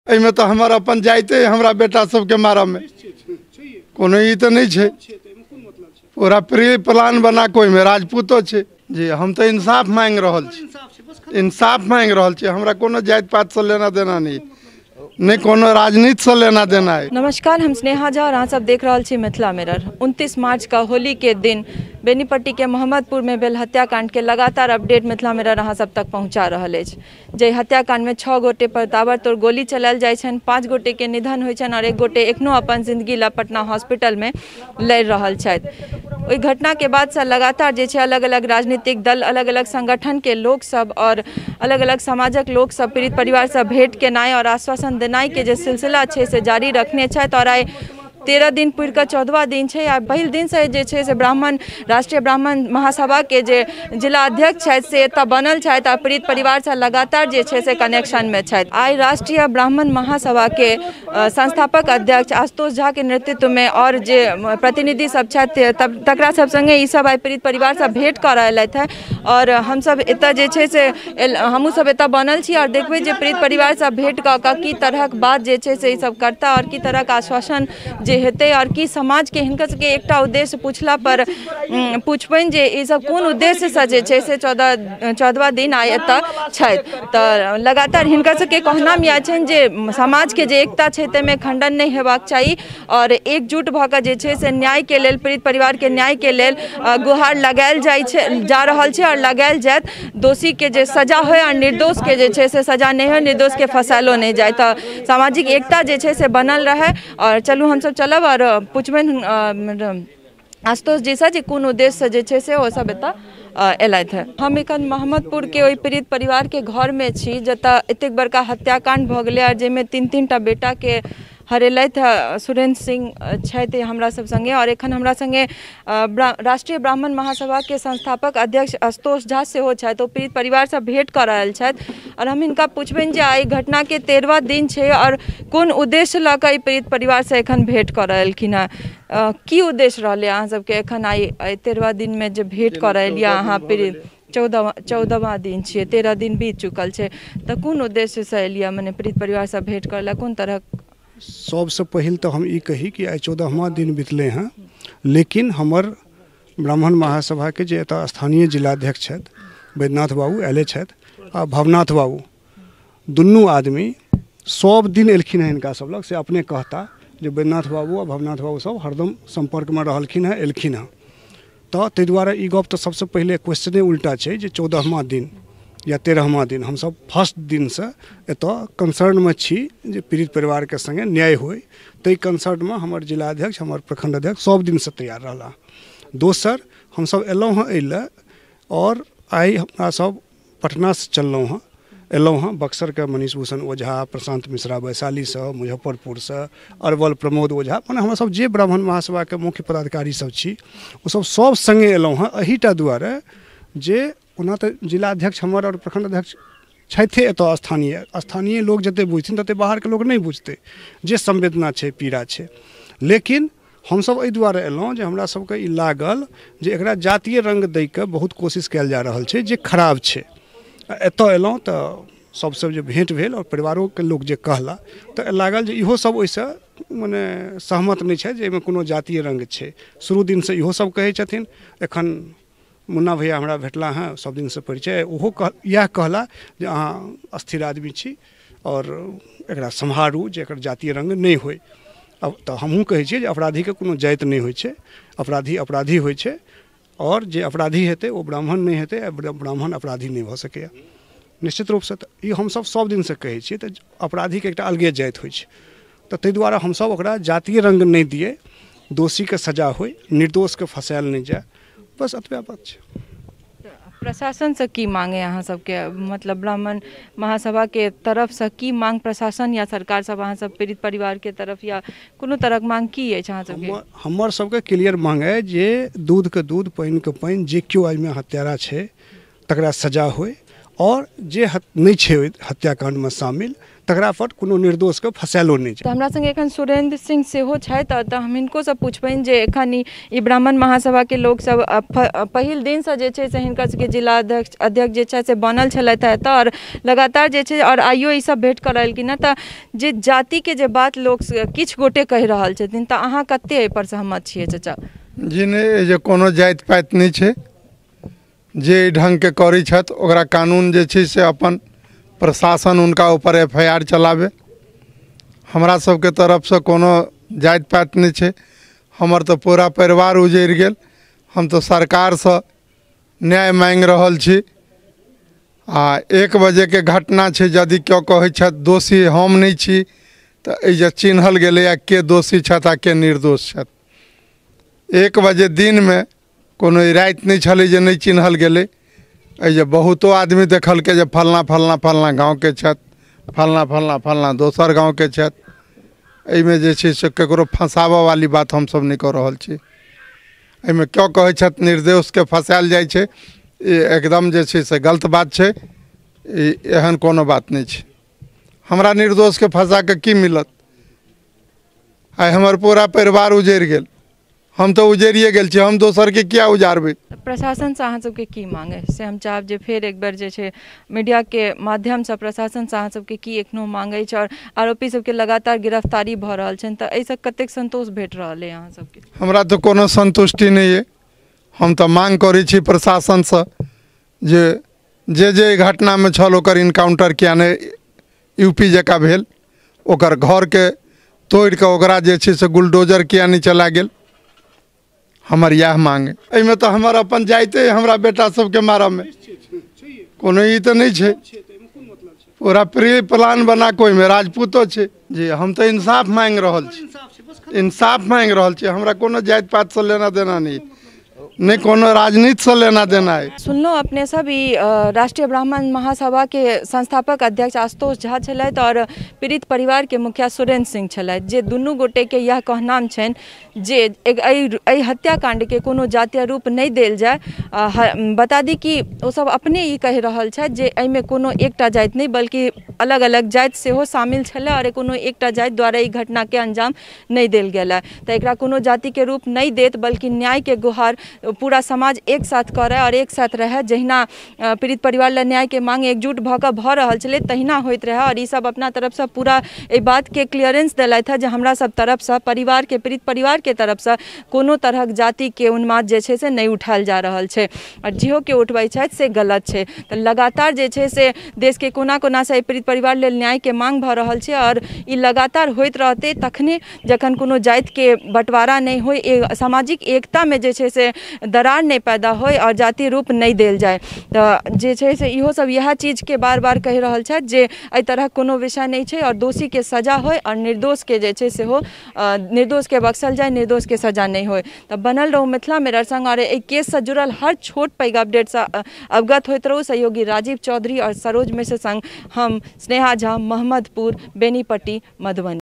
एहिमे तऽ हमर अपन जाइते हमरा बेटा सबके मारऽमे कोनो ई तऽ नहि छै। पूरा प्री प्लान बना के ओहिमे राजपूतो छै जी। हम तऽ इंसाफ मांगि रहल छी, इंसाफ मांगि रहल छी। हमरा कोनो जाति पातसँ लेना देना नहि, नहि कोनो राजनीतिसँ लेना देना है। नमस्कार, हम स्नेहा झा और अहाँ सब देख रहल छी मिथिला मिरर। 29 मार्च का होली के दिन बेनीपट्टी के मोहम्मदपुर में भेल हत्याकांड के लगातार अपडेट मिथिला मिरर अहाँ सब तक पहुँचा रहल अछि। जाहि हत्याकांड में 6 गोटे पर ताबड़तोड़ गोली चलायल जाइ छनि, 5 गोटे के निधन होइ छनि और 1 गोटे एखनो अपन जिंदगी ला पटना हॉस्पिटल में लड़ि रहल छथि। ओहि घटना के बाद से लगातार जे छै अलग अलग राजनीतिक दल, अलग अलग संगठन के लोक सब और अलग अलग समाजक लोक सब पीड़ित परिवार से भेंट केनाइ और आश्वासन देनाइ के जे सिलसिला छै से जारी रखने छथि। और आइ 13 दिन पुरि कऽ 14वां दिन छै। आ पहिल दिनसँ जे छै से ब्राह्मण राष्ट्रीय ब्राह्मण महासभा के जे जिला अध्यक्ष छथि से एतऽ बनल छथि आ पीड़ित परिवारसँ लगातार जे छै से कनेक्शनमे छथि। आइ राष्ट्रीय ब्राह्मण महासभा के संस्थापक अध्यक्ष आशुतोष झा के नेतृत्वमे और जे प्रतिनिधि सब छथि तकरा सब संगे ई सब आइ पीड़ित परिवारसँ भेंट कऽ रहलथि हँ। और हमसब एतऽ जे छै से हमहूँ सब एतऽ बनल छी और देखबै जे पीड़ित परिवारसँ भेंट कऽ कऽ की तरहक बात जे छै से ई सब करता और की तरहक आश्वासन जे हेतै और की समाज के हिनकर सबके एकटा उद्देश्य पूछला पर पूछबनि जे ई सब कोन उद्देश्यसँ जे छै से 14वां दिन आइ एतऽ छथि। तऽ लगातार हिनकर सबके कहनाम इएह छनि जे समाजके जे एकता छै ताहिमे खंडन नहि हेबाक चाही और एकजुट भऽ कऽ जे छै से न्यायके लेल, पीड़ित परिवारके न्यायके लेल गुहार लगायल जाइ छै, जा रहल छै और लगायल जायत। दोषीके जे सजा होइ और निर्दोषके जे छै से सजा नहि होइ, निर्दोषके फसायलो नहि जाय। तऽ सामाजिक एकता जे छै से बनल रहै। और चलू हमसब चलब और पूछबनि आशुतोष जीसँ जे कोन उद्देश्यसँ जे छै से ओ सब एतऽ एलथि हँ। हम एखन मोहम्मदपुर के ओहि पीड़ित परिवार के घर में छी जतऽ एतेक बड़का हत्याकांड भऽ गेलै और जाहिमे 3-3 टा बेटा के हरेलथि सुरेंद्र सिंह छथि हमरा सब संगे। और एखन हमरा संगे राष्ट्रीय ब्राह्मण महासभा के संस्थापक अध्यक्ष आशुतोष झा सेहो छथि। ओ पीड़ित परिवारसँ भेंट कऽ रहल छथि और हम हिनका पूछबनि जे आइ घटना के 13वां दिन छै और कोन उद्देश्य लऽ कऽ ई पीड़ित परिवारसँ एखन भेंट कऽ रहलखिन हँ। की उद्देश्य रहलै अहाँ सबके एखन आइ 13वां दिनमे जे भेंट कऽ रहलियै अहाँ पीड़ित? 14वां दिन छियै, 13 दिन बीत चुकल छै, तऽ कोन उद्देश्यसँ एलियै मने पीड़ित परिवारसँ भेंट करै लए, कोन तरहक? सबसँ पहिल तऽ हम ई कही कि आइ 14वां दिन बितलै हँ, लेकिन हमर ब्राह्मण महासभाके जे एतऽ स्थानीय जिलाध्यक्ष छथि बैद्यनाथ बाबू आयले छथि आ भवनाथ बाबू, दुनू आदमी सब दिन एलखिन हँ हिनका सब लग। से अपने कहता जे बैद्यनाथ बाबू आ भवनाथ बाबू सब हरदम सम्पर्कमे रहलखिन हँ, एलखिन हँ। तऽ ताहि दुआरे ई गप तऽ सबसँ पहिले क्वेश्चने उल्टा छै जे 14वां दिन या 13वां दिन हमसब फर्स्ट दिनसँ एतऽ कंसर्नमे छी जे पीड़ित परिवारके संगे न्याय होइ। ताहि कंसर्नमे हमर जिलाध्यक्ष, हमर प्रखंड अध्यक्ष सब दिनसँ तैयार रहला। दोसर, हमसब एलहुँ हँ एहि लए और आइ हमरा सब पटनासँ चललहुँ हँ, एलहुँ हँ बक्सरके मनीष भूषण ओझा, प्रशांत मिश्रा वैशालीसँ, मुजफ्फरपुरसँ अरवल प्रमोद ओझा, मने हमरा सब जे ब्राह्मण महासभाके मुख्य पदाधिकारी सब छी ओसब सब संगे एलहुँ हँ एहिटा दुआरे जे ओना तऽ जिलाध्यक्ष हमर और प्रखंड अध्यक्ष छथिए एतऽ स्थानीय लोक जतेक बुझथिन ततेक बाहरके लोक नहि बुझतै जे संवेदना छै, पीड़ा छै। लेकिन हमसब एहि दुआरे एलहुँ जे हमरा सबके ई लागल जे एकरा जातीय रंग दैके बहुत कोशिश कयल जा रहल छै जे खराब छै। एतऽ एलहुँ तऽ सबसँ जे भेंट भेल और परिवारोके लोक जे कहला तऽ लागल जे इहो सब ओहिसँ मने सहमत नहि छै जे एहिमे कोनो जातीय रंग छै। शुरू दिनसँ इहो सब कहै छथिन। एखन मुन्ना भैया हमरा भेटला हँ, सब दिनसँ परिचय, ओहो इएह कहला जे अहाँ स्थिर आदमी छी और एकरा सम्हारू जे एकर जातीय रंग नहि होइ। अब तऽ हमहूँ कहै छियै जे अपराधीके कोनो जाति नहि होइ छै, अपराधी अपराधी होइ छै और जे अपराधी हेतै ओ ब्राह्मण नहि हेतै आ ब्राह्मण अपराधी नहि भऽ सकैए निश्चित रूपसँ। तऽ ई हमसब सब दिनसँ कहै छियै। तऽ अपराधीके एकटा अलगे जाति होइ छै, तऽ ताहि दुआरे हमसब ओकरा जातीय रंग नहि दियै, दोषीके सजा होइ, निर्दोषके फसायल नहि जाय, बस एतबे बात छै। प्रशासनसँ की मांग है अहाँ सबके? मतलब ब्राह्मण महासभा के तरफसँ की मांग प्रशासन या सरकार सब अहाँ सब पीड़ित परिवार के तरफ या कोनो तरहक मांग की अछि अहाँ सबके? हमर सबके क्लियर मांग है जे दूधके दूध पानिके पानि, जे केओ एहिमे हत्यारा छै तकरा सजा होइ और जे नहि छै हत्याकांडमे शामिल तकरा पर कोनो निर्दोषके फसायलो नहि जाय। तऽ हमरा संगे एखन सुरेंद्र सिंह सेहो छथि, तऽ हम हिनको पूछबनि जे एखन ई ब्राह्मण महासभाके लोकसभ पहिल दिनसँ जे छै से हिनकर सबके जिला अध्यक्ष जे छै से बनल छलथि एतऽ, आओर लगातार जे छै आओर आइयो ई सब भेंट करऽ एलखिन हँ। तऽ जे जातिके जे बात लोक किछु गोटे कहि रहल छथिन, तऽ अहाँ कते एहिपर सहमत छियै चचा? जी नहि, जे कोनो जाति पाति नहि छै, जे एहि ढङ्गके करै छथि ओकरा कानून जे छै से अपन प्रशासन हुनका ऊपर FIR चलाबै। हमरा सबके तरफसँ कोनो जाति पाति नहि छै। हमर तऽ पूरा परिवार उजड़ि गेल। हम तऽ सरकारसँ न्याय माँगि रहल छी। आ 1 बजेके घटना छै, यदि केओ कहै छथि दोषी हम नहि छी, तऽ एहि जे चिन्हल गेलैए के दोषी छथि आ के निर्दोष छथि। 1 बजे दिनमे कोनो राति नहि छलै जे नहि चिन्हल गेलै। एहि जे बहुतो आदमी देखलकै जे फलना फलना फलना गाँवके छथि, फलना फलना फलना दोसर गाँवके छथि। एहिमे जे छै से ककरो फँसाबऽ वाली बात हमसब नहि कऽ रहल छी। एहिमे क्यों कहै छथि निर्दोषके फँसायल जाइ छै, ई एकदम जे छै से गलत बात छै। ई एहन कोनो बात नहि छै। हमरा निर्दोषके फँसा कऽ की मिलत? आइ हमर पूरा परिवार उजड़ि गेल, हम तऽ उजड़िए गेल छी, हम दोसरके किया उजारबै? प्रशासनसँ अहाँ सबके की मांग अइ से हम चाहब जे फेर एक बेर जे छै मीडियाके माध्यमसँ प्रशासनसँ अहाँ सबके की एखनो मांग अछि, आओर आरोपी सबके लगातार गिरफ्तारी भऽ रहल छनि, तऽ एहिसँ कतेक संतोष भेट रहल अइ अहाँ सबके? हमरा तऽ कोनो संतुष्टि नहि अइ। हम तऽ मांग करै छी प्रशासनसँ जे जे जे घटनामे छल ओकर इनकाउंटर किया नहि यूपी जकाँ भेल, ओकर घरके तोड़ि कऽ ओकरा जे छै से बुलडोजर किया नहि चला गेल। हमर इएह मांग अइ। एहिमे तऽ हमर अपन जाइते हमरा बेटा सबके मारऽमे कोनो ई तऽ नहि छै, पूरा प्री प्लान बना कऽ ओहिमे राजपूतो छै। जी हम तऽ इंसाफ माँगि रहल छी, इंसाफ माँगि रहल छी। हमरा कोनो जाति पातिसँ लेना देना नहि, नहि कोनो राजनीतिसँ लेना देना है। सुनलहुँ अपने सब ई राष्ट्रीय ब्राह्मण महासभा के संस्थापक अध्यक्ष आशुतोष झा छलथि और पीड़ित परिवार के मुखिया सुरेंद्र सिंह छलथि, जे दुनू गोटे के यह कहनाम छनि जे एहि हत्याकांड के कोनो जातीय रूप नहि देल जाय। बता दी कि ओ सब अपने ई कहि रहल छथि जे एहिमे कोनो एकटा जाति नहि बल्कि अलग अलग जाति सेहो शामिल छलै और कोनो एकटा जाति द्वारा ई घटना के अंजाम नहि देल गेल है, तऽ एकरा कोनो जाति के रूप नहि देत बल्कि न्याय के गुहार पूरा समाज एक साथ करे और एक साथ रहे। जहिना पीड़ित परिवार ला न्याय के मांग एकजुट भऽ कऽ भऽ रहल छलै तहिना होइत रहै, और ई सब अपना तरफसँ पूरा एहि बातके क्लियरेंस देलथि हँ जे हमरा सब तरफसँ परिवार के पीड़ित परिवार के तरफसँ कोनो तरहक जातिके उन्माद जे छै से नहि उठायल जा रहल छै और जेहो के उठबै छथि से गलत छै। तऽ लगातार जे छै से देशके कोना कोनासँ एहि पीड़ित परिवार लेल न्याय के मांग भऽ रहल छै और ई लगातार होइत रहतै तखने जखन कोनो जातिके बँटवारा नहि होइ, सामाजिक एकतामे जे छै से दरार नहि पैदा होय और जाति रूप नहि देल जाय। तऽ जे छै से इहो सब इएह चीजके बार बार कहि रहल छथि जे एहि तरहक कोनो विषय नहि छै और दोषीके सजा होय और निर्दोषके जे छै सेहो निर्दोषके बख्शल जाय, निर्दोषके सजा नहि होय। तऽ बनल रहू मिथिला मिरर संग और एहि केससँ जुड़ल हर छोट पैघ अपडेटसँ अवगत होइत रहू। सहयोगी राजीव चौधरी और सरोज मिश्र संग हम स्नेहा झा, मोहम्मदपुर, बेनीपट्टी, मधुबनी।